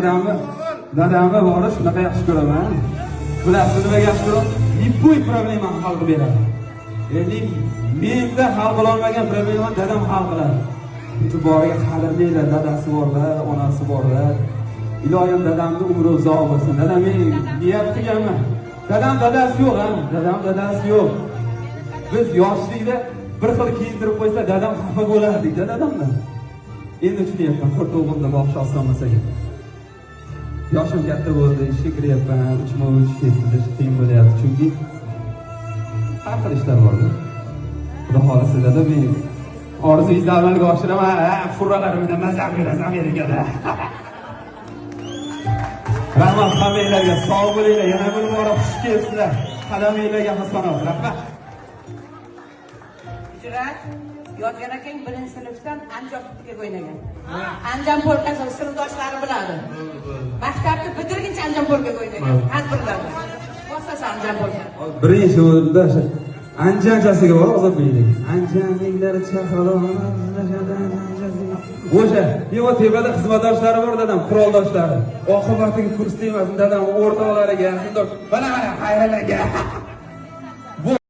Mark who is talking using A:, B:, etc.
A: Dadamni bori shunaqa yaxshi ko'raman. Bilasiz, nimaga yaxshi ko'raman? Любой problemani hal qilib beradi. Ya'ni menda hal qilolmagan problemani dadam hal qiladi. Shu boriga qadrlanglar, dadasi borlar, onasi borlar. Iloyim, dadamni umri uzoq bo'lsin. Dadam, men niyat qilganman. Dadam dadasi yo'q, ha? Dadam dadasi yo'q. Biz yoshlikda bir xil kiyintirib qo'ysa, dadam xafa bo'lardik dadamdan. Endi tushunyapman, to'rtta o'g'ilni boqish oson bo'lsa ekan. Yoshim katta bo'ldi, ishga kiryapman, uchma uch yetkazish qiyin bo'lyapti, chunki har xil ishlar borda. Xudo xohlasa, dada, men orzungizni amalga oshiraman, ha, furalar bilan maza qilasiz Amerikada. Rahmat hammanglarga, sog' bo'linglar, yana bir bora xush kelibsizlar. Qadaminglarga hasanot, rahmat.
B: Hujrat Yodgor akang birinchi sinfdan Andijon polkaga o'ynagan. Andijon polkasini sinfdoshlari biladi. Maktabni bitirguncha Andijon polkaga o'ynagan. Tadbirlarda. Bosasa Andijon polka.
A: Birinchi o'rinda o'sha Anjanchasiga bor, Ozodbeklik. Anjanliklar o'sha yo'q, tepada xizmatdoshlari bor dadam, quroldoshlari. Oqibatiga kurs tegmasin dadam o'rtoqlariga, mana mana hayralarga.